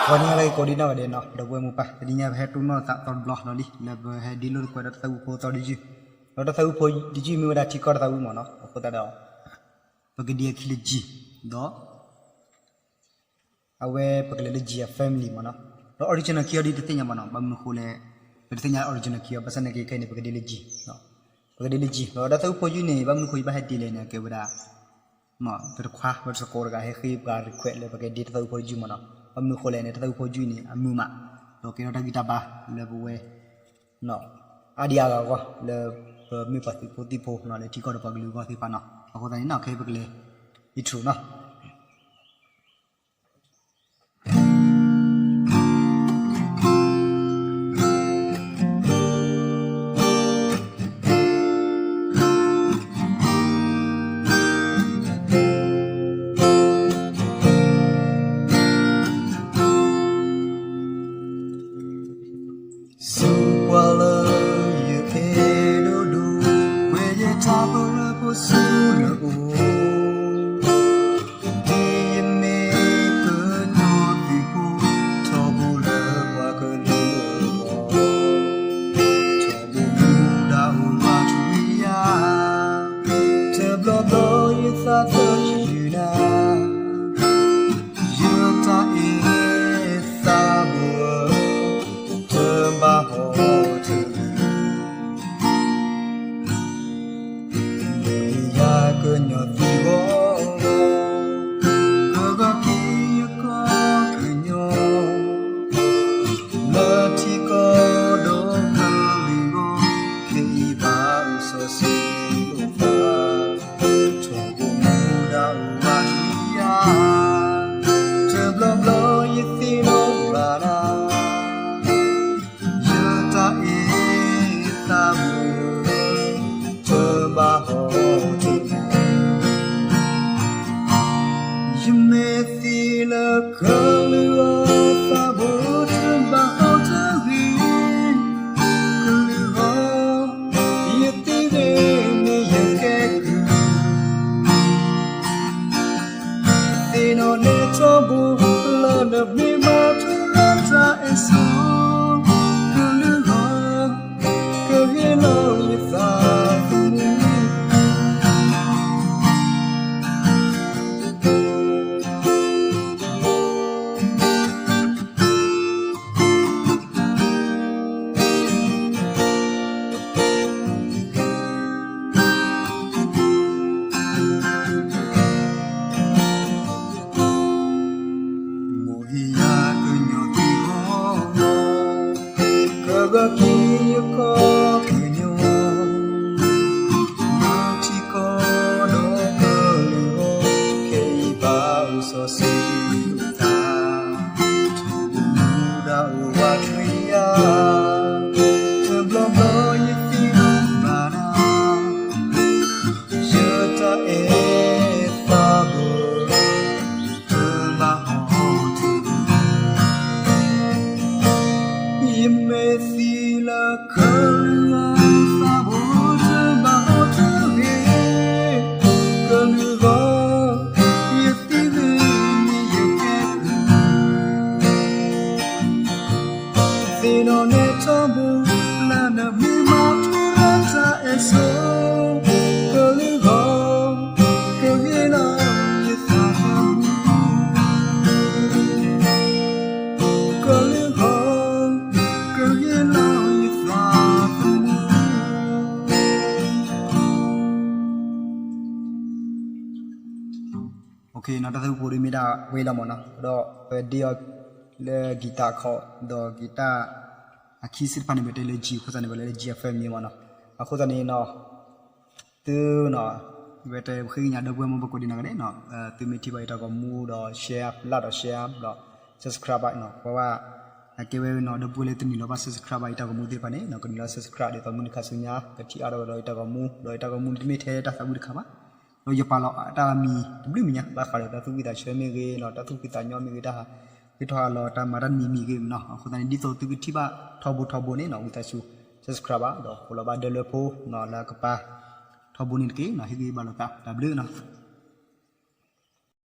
ဂီၤနံၤဟါလၢအဂ့ၤကိးဒံနီၢ်ဂၤဒဲးနီၤ ဒီပုၢ်ဝဲၢ်မိၢ်ပၢ်, တနံၤညါပဟဲတိၢ်နီၣ်သးသီတဘျီနီၤလံ လၢပဟဲဒ့လိာ်သကိးဒီးတၢ်သးဝံၣ်ဖိသီတယုၢ်, ဒီးတၢ်သးဝံၣ်ဖိတယုၢ်မ့ၢ်ဝဲဒၣ်ထံကီၢ်တၢ်သးဝံၣ်မ့ၢ်နီၤ, အဃိသတးဒီး ပကဒ့အခံလၢ G, ဒီး အဝဲပကလဲၤလၢ G အ family မ့ၢ်နီၤ, ဒီး original key အီၤဒ်တသ့ၣ်ညါဘၣ်နီၤ, ဘၣ်မနုၤအဃိလဲၣ်, ပတသ့ၣ်ညါ original key အီၤ, ဘၣ်ဆၣ်သနာ်က့ခဲအံၤန့ၣ် ပကဒ့လၢ G, ပကဒ့လၢ G, ဒီးတၢ်သးဝံၣ်ဖိတယုၢ်န့ၣ် ဘၣ်မနုၤအဃိယဘၣ်ဟဲဒ့လဲၣ်န့ၣ် အကဲဝဲဒၣ် တခွါ ပတသကိးတဂၤဟဲဃ့ပှၤ request လၢပကဒ့တၢ်သးဝံၣ်ဖိတယုၢ်မ့ၢ်နီၤ, ဘၣ်မနုၤအဃိလဲၣ်န့ၣ် တၢ်သးဝံၣ်ဖိတယုၢ်အံၤန့ၣ် အမုာ်မး, ဒီးကဲထီၣ်တၢ်ဂံၢ်တၢ်ဘါလၢပဝဲ အါဒံအါဂၤအဂီၢ် လၢပမ့ၢ်ပှၤသုးဖိသံၣ်ဖိနီၤ လၢထံကီၢ်ဒီးပှၤကလုာ်အဂီၢ်သ့ၣ်တဖၣ်နီၤ, အဃိသတးန့ၣ်နီၤ ခဲအံၤပကလဲၤ intro နီၤ. စူးပှၤလၢယကဲဒိၣ်ဒိၣ်, ဝဲယထးပရၢဖိဆူနအိၣ်, ဒ်ယမ့ၢ်ကညီသုးဖိ, ထီဘိလၢပှၤကလုာ်အဂီၢ်, ထီဘိမူဒါအိၣ်ဘၣ်ထွံၣ်ယၤ, တဘျီဘျီယသးသယုၢ်နၤ, ယတၢ်အဲၣ်သးဘိဧၢ, တဘၣ်ဟီၣ်တဂ့ၤ, မ့ၢ်ယၤကညီသုးဖိ, ကဂီၤက့ၤယကီၢ်ကညီ, လၢထံကီၢ်ဒီးကလုာ်အဂီၢ်, ခဲအံၤဘၣ်အိၣ်စီၤစုၤလိာ်သး, ထီဘိမူဒါအိၣ်ဘၣ်ထွံၣ်ယၤ, တဘျီဘျီယသ့ၣ်နီၣ်ဘၣ်နၤ, ယတၢ်အဲၣ်သးဘိဧၢ, တဘၣ်ဟီၣ်တဂ့ၤ, ယမ့ၢ်သံလၢကလုာ်အဂီၢ်, သးဘိတဘၣ်ဟီၣ်တဂ့ၤ, ကလုာ်အဂီၢ်, ယသံဂ့ၤန့ၣ်ယကဲကုၢ်, သ့ၣ်နီၣ်န့ၢ်ထီဘိ, လၢနမ့ၢ်ဘါထုကဖၣ်တၢ်အဲၣ်စိ, ကလုာ်အဂီၢ်, ကဂ့ၤလီၤယသးသမူ မ့ၢ်ယၤကညီသုးဖိ, ကဂီၤက့ၤယကီၢ်ကညီ, လၢထံကီၢ်ဒီးကလုာ်အဂီၢ်, ခဲအံၤဘၣ်အိၣ်စီၤစုၤလိာ်သး, ထီဘိမူဒါအိၣ်ဘၣ်ထွံၣ်ယၤ, တဘျီဘျီယသ့ၣ်နီၣ်ဘၣ်နၤ, ယတၢ်အဲၣ်သးဘိဧၢ, တဘၣ်ဟီၣ်တဂ့ၤ, ယမ့ၢ်သံလၢကလုာ်အဂီၢ်, သးဘိတဘၣ်ဟီၣ်တဂ့ၤ, ကလုာ်အဂီၢ်, ယသံဂ့ၤန့ၣ်ယကဲကုၢ်, သ့ၣ်နီၣ်န့ၢ်ထီဘိ, လၢနမ့ၢ်ဘါထုကဖၣ်တၢ်အဲၣ်စိ, ကလုာ်အဂီၢ်, ကဂ့ၤလီၤယသးသမူ, ကလုာ်အဂီၢ်, ကဂ့ၤလီၤယသးသမူ. OK နီၤ, တၢ်သးဝံၣ်ဖိဒ်မ့ၢ်ဒၣ်ဝဲလီၤမ့ၢ်နီၤ, ဒီးပဒ့အီၤလၢ guitar chord ဒီး guitar အ key သ့ၣ်တဖၣ်န့ၣ် ပတဲလၢ G အဃိသတးန့ၣ် ပလဲၤလၢ G အ family မ့ၢ်နီၤ, အဃိသတးန့ၣ်နီၤ, သုနီၤ, ဝဲတဲပဃ့ကညးဒီပုၢ်ဝဲၢ်မိၢ်ပၢ်ကိးဒံနီၢ်ဂၤဒဲးနီၤ, သုမ့ၢ်ထံၣ်ဘၣ်ယတၢ်ဂီၤမူဒီး share လၢဒီး share ဒီး subscribe ဘၣ်နီၤ, ပဝဲ အကဲဝဲနီၤ ဒီပုၢ်ဝဲၢ်လၢတနုာ်လီၤဘၣ် subscribe ဘၣ်ယတၢ်ဂီၤမူသ့ၣ်တဖၣ်န့ၣ်နီၤ, ကနုာ်လီၤ subscribe ဒ်သိးမုၢ်နံၤခါဆူညါ ကထံၣ်အါထီၣ်ဝဲဒီးယတၢ်ဂီၤမူ, ဒီးယတၢ်ဂီၤမူန့ၣ်တမ့ၢ်ထဲတၢ်သးဝံၣ်တခါဘၣ်, ဒီးယပာ်လီၤတၢ်မံၤတဘျုးမံၤညါ ဘၣ်ဃးဒီးတၢ်သူၣ်ဖှံသးညီမ့ၢ်ဂ့ၤနီၤ, တၢ်သူၣ်ဖှံသးညီမ့ၢ်ဂ့ၤ, တၢ်ဟးဃ့ထီၣ်ဟးလီၤ တၢ်မၤတၢ်တမံၤမံၤဂ့ၤနီၤ, အဃိသတးန့ၣ် ဒ်သိးသုကထံၣ်ဘၣ်ထီဘိထီဘိန့ၣ်နီၤ, ဝံသးစူၤ subscribe ဘၣ် ဒီးဃိလီၤဘၣ်ဒၢလွဲဖိနီၤ လၢအကပၤထီဘိန့ၣ်တက့ၢ်နီၤ, ဟ့ၣ်ဂံၢ်ဘါလိာ်သး တၢ်ဘျုးနီၤ.